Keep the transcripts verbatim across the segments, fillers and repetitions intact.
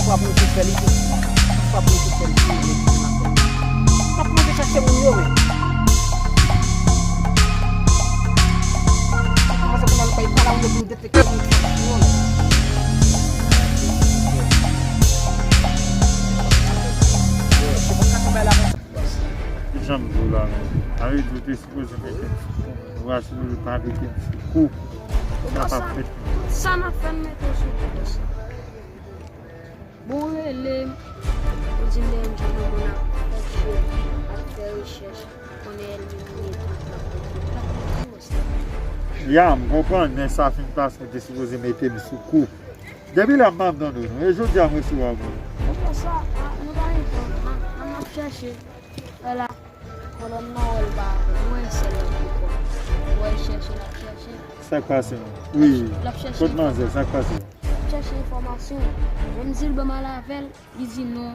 Fwa pou nou te fè li tou. Fwa pou nou te fè li tou, men ki te nan fè. M ap kòmanse chèche moun yo, men. M ap kòmanse konnen nou bay pala ou yo pou nou detekte moun ki fè moun yo, men. Se pa ka fè bay la, men. Ki jan m di w la, men? Sa vle di w te sipoze mete m sou kou, men. Ou a sipoze pa mete m sou kou. Sa p ap fèt. Sa n ap fè, n mete w sou kou, bòs. Bon, ou rele m, ou di m de yon jèn moun ap fè rechèch, ap fè rechèch, konnen elimine tout la. Ya, m konprann, men sa fin pase, ou te sipoze mete m sou kou. Depi lè m pa abandone nou, e jodi a m resevwa w. Bon, sa, a, nou pa gen tan, n ap, n ap chèche. Vwala. Kolòn nan wè l pa avè nou, e sèl nan ki kwè. Wè l chèche, l ap chèche. Sa k pase, non? Wi. L ap chèche. Kot manzè, sa k pase? L ap chèche enfòmasyon. Menm di l ban m al avè l, li di non.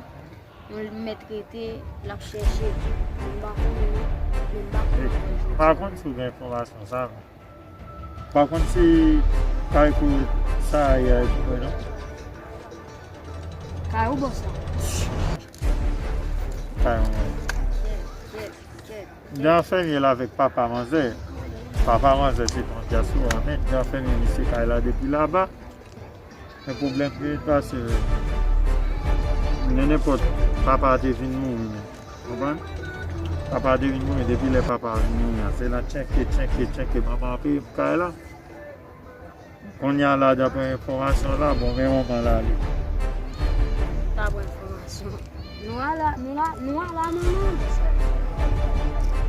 Yon mèt rete, l ap chèche. M pa konnen, non. Men m pa konnen. E, pa konn si w gen enfòmasyon sa, non. Pa konn si kay kote sa a ye a, non? Kay ou, bòs la? Kay mwen. Kèt, kèt, kèt. M te anfèmye la avèk papa manzè. Papa manzè se yon dyaspora, men m te anfèmye misye kay la depi laba. Men pwoblèm ki vin pase, men nenpòt papa te vin mouri, men. Konprann? Papa te vin mouri, depi lè papa vin mouri an, se nan tchenke, tchenke, tchenke, manman an peye pou kay la. Kounye a la, daprè enfòmasyon la, bon, men manman la ale. Daprè enfòmasyon. Nou ala, nou la, nou ala, manman.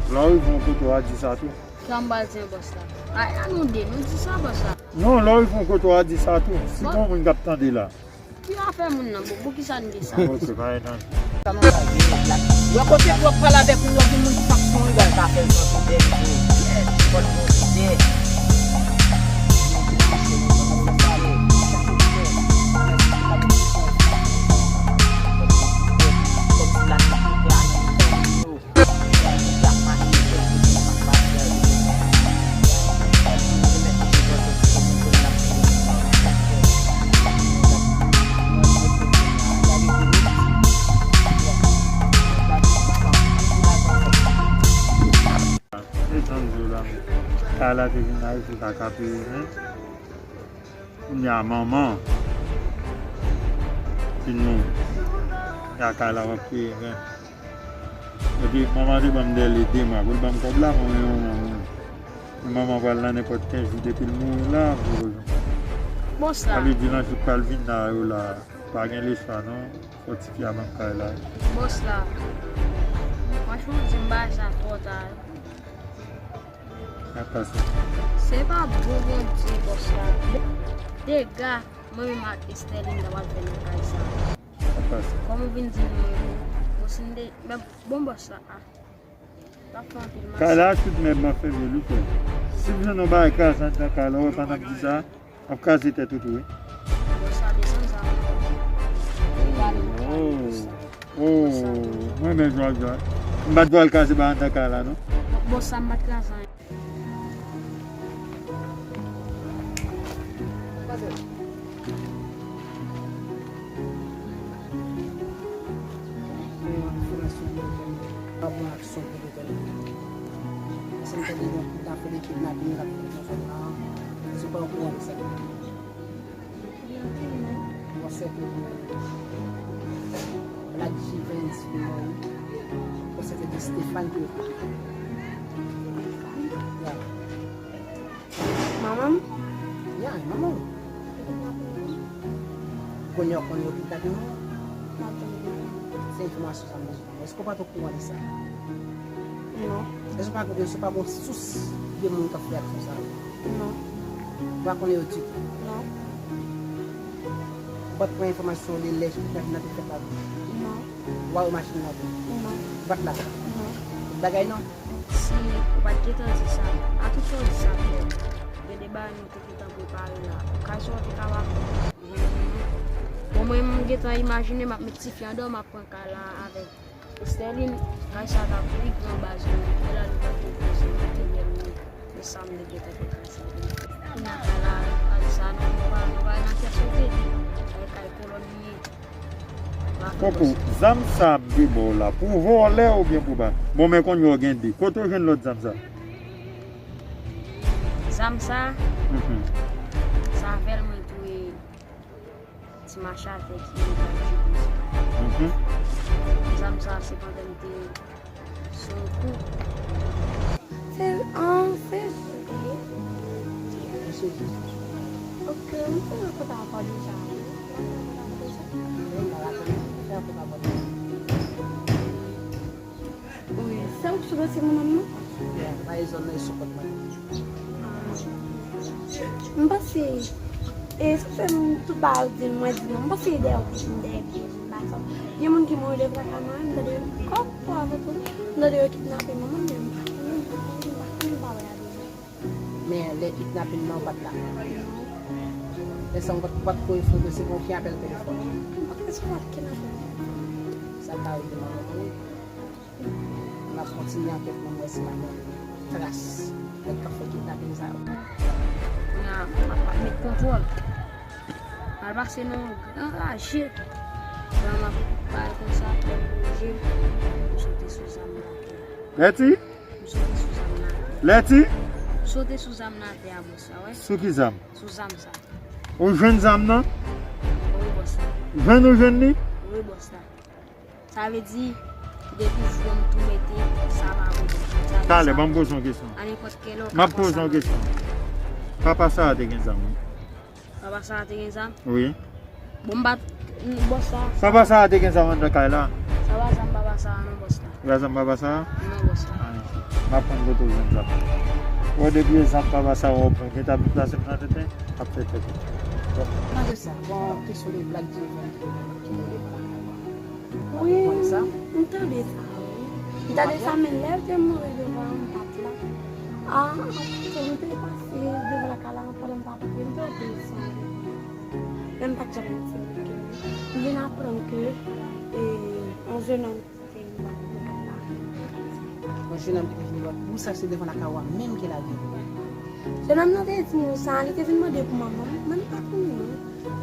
Lè w rive yon kote, w a di sa tou. Sa m pral di bòs la. A, a nou de, nou di sa, bòs la. Non, lè w rive yon kote, w a di sa tou. Si gon moun k ap tande la. Ki afè moun nan, bon, poukisa n gen sa? Bon, se pa etan. Sa nou la, gen la. Yon kote pou w ap pale avèk moun, yon moun ki faksyon, wi, bagay ka fè l pran poutè, wi. Fò l pran poutè. E jan m di w la, kay la te vin Ayiti, pa ka peye, men. Kounye a manman fin mouri. Kounye a kay la p ap peye ren. Epi manman te ban m dèle de mwa pou l ban m kòb la, mwen menm manman mouri. Men manman pral nan nenpòt kenz jou depi l mouri la, pou... Bòs la. Sa vle di nan jou k pral vin la yo la, pa gen lechwa non, fò tifi a ban m kay la. Bòs la. Franchman, di m bagay sa twò ta. Sa k pase? Se pa bon Bondye, bòs la. Dega mwen menm ak Estèline ta pral fè nan kay sa. Sa k pase? Kòm ou vin di nou, bon, si n te, men, bon, bòs la, a. L ap fè anpil mas. Kay la tout mèb m ap fèmen l wi, frè. Si m jwenn yon bagay kraze anndan kay la, ou wè pandan m di sa, ap kraze tèt ou tou, wi. Bon, sa desann sa. Li pale, li pale, bòs la. Oh, mwen menm jwa jwa. M pa t vwal kraze ba anndan kay la, non. Bon, sa m pa t kraze anyen. Pase. Yon enfòmasyon pou nou fè. Pa pran aksyon pou nou fè. Paske m tande gen yon afè de kidnaping k ap fèt nan zòn nan. Èske w pa okouran de sa? Mwen sèten ke Black G Events te mòri. Mwen sèten ke Stéphane te okouran. Ya. Manman m? Ya, manman w. Kounye a w konnen yo kidnape manman w? Se enfòmasyon sa m bezwen. Èske w pa t okouran de sa? Non. Èske w pa, èske w pa gon sous de moun k ap fè aksyon sa yo? Non. Ou pa konnen yo ditou? Non. Ou pa t pran enfòmasyon de lè kidnaping nan te fèt la tou? Non. Ou pa wè machin nan tou? Non. Ou pa t la? Non. Tout bagay non? Si ou pa t gentan di sa, a tout sa w di sa, frè m, gen de bagay nou te gentan prepare la. Kay sa w te ka pa jwenn li non. Bon, mwen, m gentan imajine m ap met tifi anndan, m ap pran kay la avèk Estèline, kay sa t ap pi gran baz nou, men la nou pa t gen pwoze materyèl nou, men sa m te gentan fè kay sa. Kounye a kay la, kay sa, nou, nou pa, nou pa nan kè sote, kay, kay kolòn li ye. Koko, zam sa m te ba w la, pou vòlè oubyen pou ba? Bon, men kounye a w gen de. Kote w jwenn lòt zam sa? Zam sa, Mhm. se avè l mwen touye ti machatè ki nan Jibouti. Mhm. Zam sa, se pandan m te sou yon kou. Se, ah, se jwe. Ok, m te rakonte avè w deja, wi. M te rakonte avè w deja. Wi, se ou ki sou dosye manman m nan? Wi, m pa gen zòn nan, e sou kont mwen. M panse, e sa fè m tout bagay yo di m, mwen di non. M panse e dèyè yo ki vin dèyè pye m, m pa sa. Gen moun ki mouri devan lakay mwen, m tande yo kòk pou avè tou. M tande yo kidnape manman m, men m pa konnen, m pa konnen, m pa konnen, m pa wè a deja. Men lè kidnapin nan ou pa t la. Lè sa ou pa t, ou pa t ko reflete, se pou ki apèl telefòn. M pa t resevwa okenn apèl telefòn. Sa ka rive manman mwen. N ap kontinye ankèt pou n wè si n ap jwenn tras nèg k ap fè kidnapin sa yo. Kounye a, m ap met kontwòl. M al pase nan yon gran raje. Jan m ap bay konsa, lè m bouje, m sote sou zam nan. Lèti? M sote sou zam nan. Lèti? M sote sou zam nan atè a, bòs la, wè. Sou ki zam? Sou zam sa. Ou jwenn zam nan? Wi, bòs la. Jwenn ou jwenn li? Wi, bòs la. Sa vle di, depi jou m tou mete, sa pa bon. Sa vle Talè, sa ban m poze yon kesyon. A nenpòt kèl lè, M ap poze yon kesyon. Papa sa a te gen zam, wi. Papa sa a te gen zam? Wi. Bon, m pa t, m, bòs sa. Papa sa a te gen zam anndan kay la? Sa pa zam papa sa a non, bòs la. Ou pa zam papa sa a? Non, bòs la. Ah, m ap konn kote w jwenn zam. Ou depi e zam papa sa a w pran, gen ta vin plase m nan tenten, ap fè tèt ou. Malgre sa, bon, kesyon de Black Driven ki, ki mele m la. Wi, m tande sa, wi. M tande sa, men lè l te mouri devan m pa t la. A, m te pase devan lakay la, pandan m t ap antre, m tande sa. Men m pa t janm di ke m vin aprann ke, e, yon jenòm te vin bat mwen la. Yon jenòm ki te vin bat, pou sa se devan lakay ou a menm ke l al vin. Jenòm nan te di m sa, li te vin mande pou manman m, men m pa konnen non.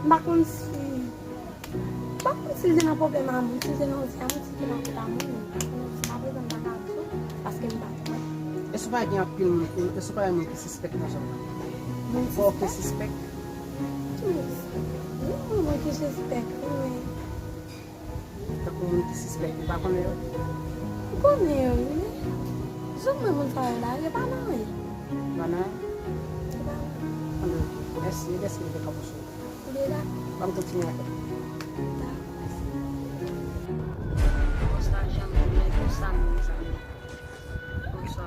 M pa konn si M pa konn si l te nan pwoblèm a moun, si l te nan yon ti amoun, si l te nan kout amoun, men m pa konnen. Jiskaprezan, m pa ka di w, paske m pa t wè. Èske w pa gen anpil moun, èske w pa gen moun ki sispèk nan zòn nan? Ou pa okenn sispèk? Ki moun ki sispèk? Wi, mwen, mwen ki sispèk, wi, men. Tankou moun ki sispèk, ou pa konnen yo? M konnen yo, wi, men zòn mwen moun sa yo la, yo pa nan anyen. Pa nan anyen? Yo pa nan anyen. Anben, mèsi, mèsi, mèsi, mèsi. Ban m kontinye avèk. Konsa, janm tounen konsa, mezanmi. Konsa.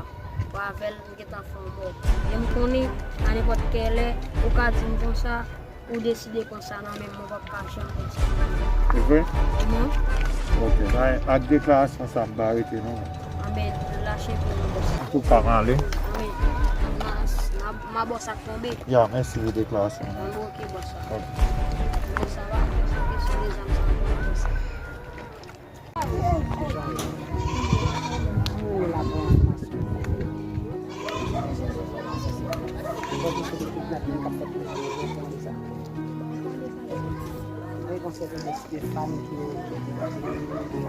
Ou avè l, m gentan fè yon mò. E m konnen, a nenpòt kèlè, ou ka di m konsa, ou deside konsa nan men m, ou p ap ka janm kontinye. Se vre? Kòman? Ok. Ak deklarasyon sa, m pa rete non. Anben, lache pye nan bòs la. Antouka, m ale. Anben, m a, m a, m a bòs ak tonbe. Ya, mèsi pou deklarasyon. Anben, ok, bòs la. Ok. Bòs la, pa kesyon de zam sa, m konnen bòs la. Mwen konsidere Stéphane ki, ki, ki, ki,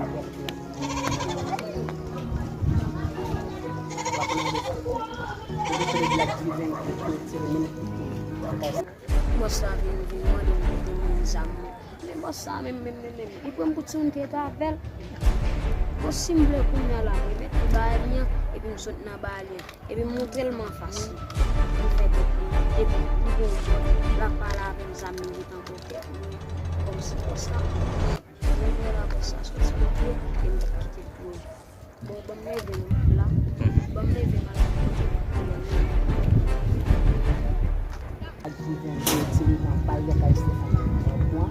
Bòs la vin, vin mande m pou m jwenn zam. Men bòs sa menm, menm, menm, menm, li pran m pou timoun ki rete avè l. Bon, si m vle kounye a la, mwen mèt li ba li an, epi m sot nan ba li an. Epi m montre l m anfas li. M fè tèt li, epi li gen yon bòt, l ap pale avè m, zam li gentan bò tèt li. Kòmsi bòs la, mwen vin la bòs la soti kote, e m kite l pou li. Bon, ban m leve m la. Ban m leve m al kote m ap pale. Ak ki gen de ti moman pale kay Stéphane nan pwen.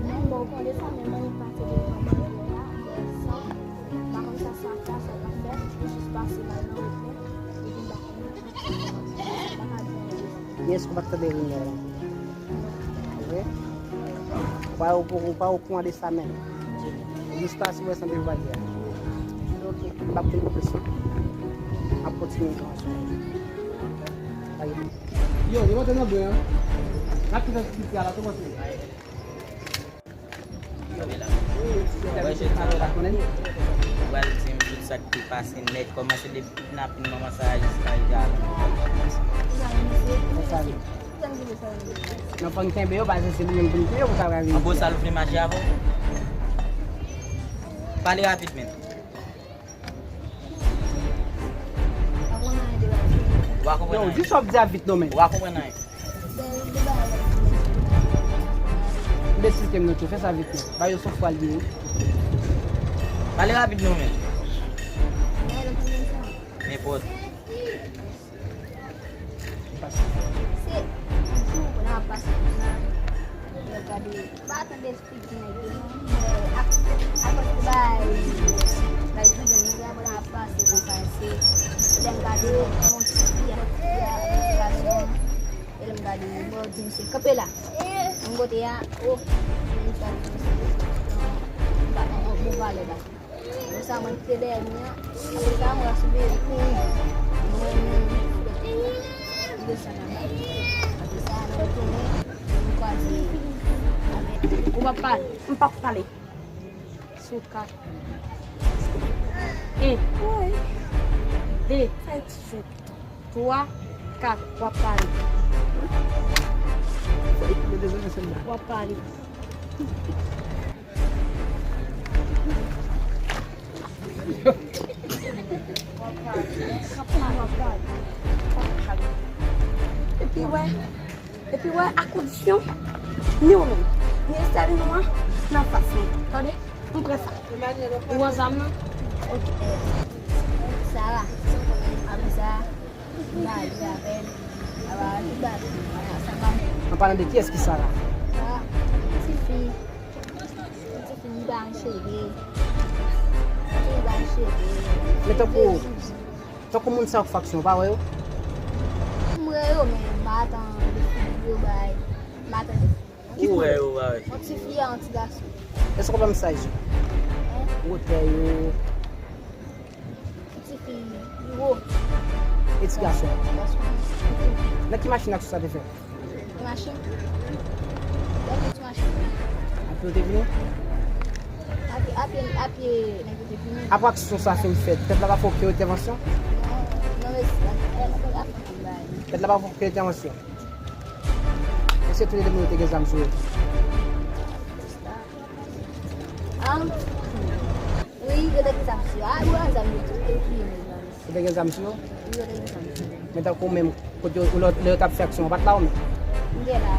Non, bon, ou konnen sa, men mwen pase devan mwen la, men sa, m pa konn sa sa fè, sa pa fè, m jis pase mal nan wout mwen, epi m pa konnen, m pa ka di anyen. Yes, ou pa t tande rimè la. Vre? Ou pa, ou, ou pa okouran de sa menm. Jis pase wè sanble w pa gen. Ok, m p ap tande presyon. M ap kontinye yon sou. Yo, yo monte nan bwen an. N ap kite ti a la, tou monte. Wè, jodi a la, ou pral di m tout sa k te pase nèt, kòmanse depi kidnapin manman sa a jiska rive a la. Nan fò n kenbe yo, paske se nou menm pou n touye yo pou sa pral rive. An bon, sa l vle mache avè w? Pale rapid, men. Ou pa konprann anyen. Yo, di sa w ap di a vit non, men. Ou pa konprann anyen. M te esplike m non, tchou, fè sa vit non. Ba yo sof pral di wi. Pale rapid non, men. Nenpòt. Se yon jou pou n ap pase konsa. Yo gade, pa tande figi nèg yo non. Mwen, ak, akoz bay, bay Juden, nèg la, mwen ap pase konsa, se, lè m gade, yon ti fi, yon ti fi a, yon ti gason, e lè m gade, mwen di misye, kanpe la. Yon kote a, o, yon ti fi, yon, yon, yon, yon valè la. Apre sa, mwen kite dèyè li an. Apre sa, mwen asoupe li kouri. Mwen menm, mwen desann anba. Apre sa, mwen retounen, mwen kwaze avèk. Ou p ap pale? M p ap pale. Sou kat. En. De. Twa. Kat. W ap pale. W ap pale. Epi wè, epi wè, a kondisyon, ni ou menm, ni Estèlin ou an, nan fas mwen. Tande? M pran sa. Ou wè zam nan? Ok. Sara, apre sa, An palan de kiyès ki Sara? Sara, ti fi. Ti fi, li pa gen cheve. Ti fi, li pa gen cheve. Men tankou, tankou moun sa yo k faksyon, ou pa wè yo? M wè yo, men m pa tann de figi yo bay. M pa tann de figi. Ou wè yo, ou pa wè? Yon ti fi a, yon ti gason. Èske w konn sa yo? Wotè yo? Ti fi, li wo. E ti gason? Ti gason. Nan ki machin aksyon sa te fèt? Ki machin? Lè nou ti machin. A pye w te vini? A pye, a pye, a pye, nèg yo te vini. Apre aksyon sa fin fèt, pèp la pa fè okenn entèvansyon? Non, non, mesye, a, a, a, a, a, a, Pèp la pa fè okenn entèvansyon? Èske tou lè de moun yo te gen zam sou yo? Am, wi, yo te gen zam sou yo. A, yo gen zam yo tou, yo touye moun nan. Yo te gen zam sou yo? Wi, yo te gen zam sou yo. Men tankou menm, kote yo, lè, lè yo t ap fè aksyon an, w pa t la ou menm? M te la,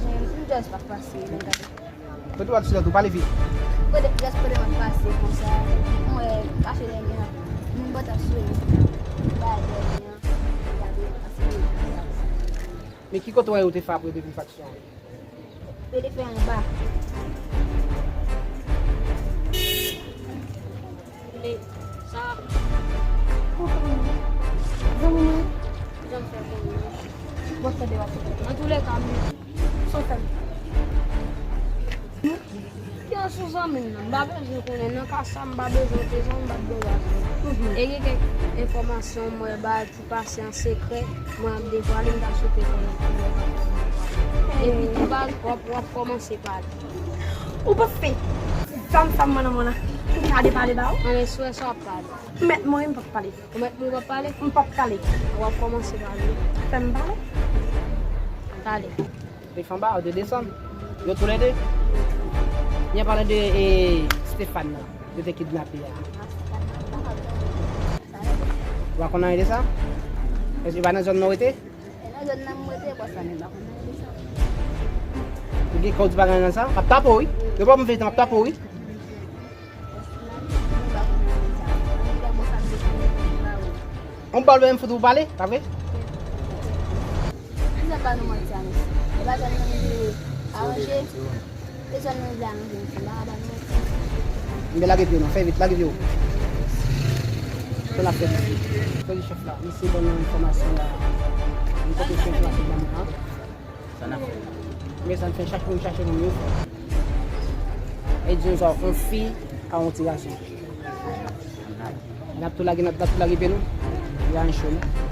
men m just pa pase, men gade. Kote w al sou lòt ou pale vit? Kote, just kote m ap pase konsa, m wè mache dèyè m, m bòt ap sou li, m bay dèyè m, gade, pase. Men ki kote w wè yo te fè apre yo te vin faksyon an? Yo te fè anba. Men sa. Zanmi mwen. Jan m fè konnen. Bon, fè de wap. Antouleka, m sa w fè m. Ki yon sou zanmi m nan? M pa bezwen konnen. Nan ka sa, m pa bezwen w te zanmi, m pa t bezwen w te zanmi. E gen kèk enfòmasyon mwen ba ki pase an sekrè, mwen ap devwale, m ta swete konnen ki mwen pa konnen. Epi tou baz, w ap, w ap kòmanse pale. Ou panse zam sa m nan men w la, m ka depale ba ou? Ann eswè sa w ap pale. Mèt mwen, m p ap pale. Ou mèt mwen, w p ap pale? M p ap pale. W ap kòmanse pale. Fè m pale. Pale. Li fè anba, ou te desann. Yo toulède. Byen pale de, e, Stéphane nan, yo te kidnape a. Ou pa konn anyen de sa? Èske pa nan zòn nan w rete? E nan zòn nan m rete, bòs la menm pa konn anyen de sa. Ou gen kè w di pa gen anyen nan sa? M ap tape w, wi. Yo pa ban m verite, m ap tape w, wi. Yon bal ou menm fout ou pale, pa vre? Ki sa ba nou manti a mesye? E pa zòn nan nou vle aranje? Se zòn nan nou vle aranje mesye, m pa ka ba nou manti. Enben lage pye w non, fè vit, lage pye w. Sa n ap fè mesye? Kote chèf la, mesye ban nou enfòmasyon la. Nou kote chèf la, se ban nou an. Sa n ap fè? Men sa n fè, chache moun chache moun yo. E di yon sa, yon fi a yon ti gason. N ap tou lage, n ap, n ap tou lage pye nou. Li a yon cho, non?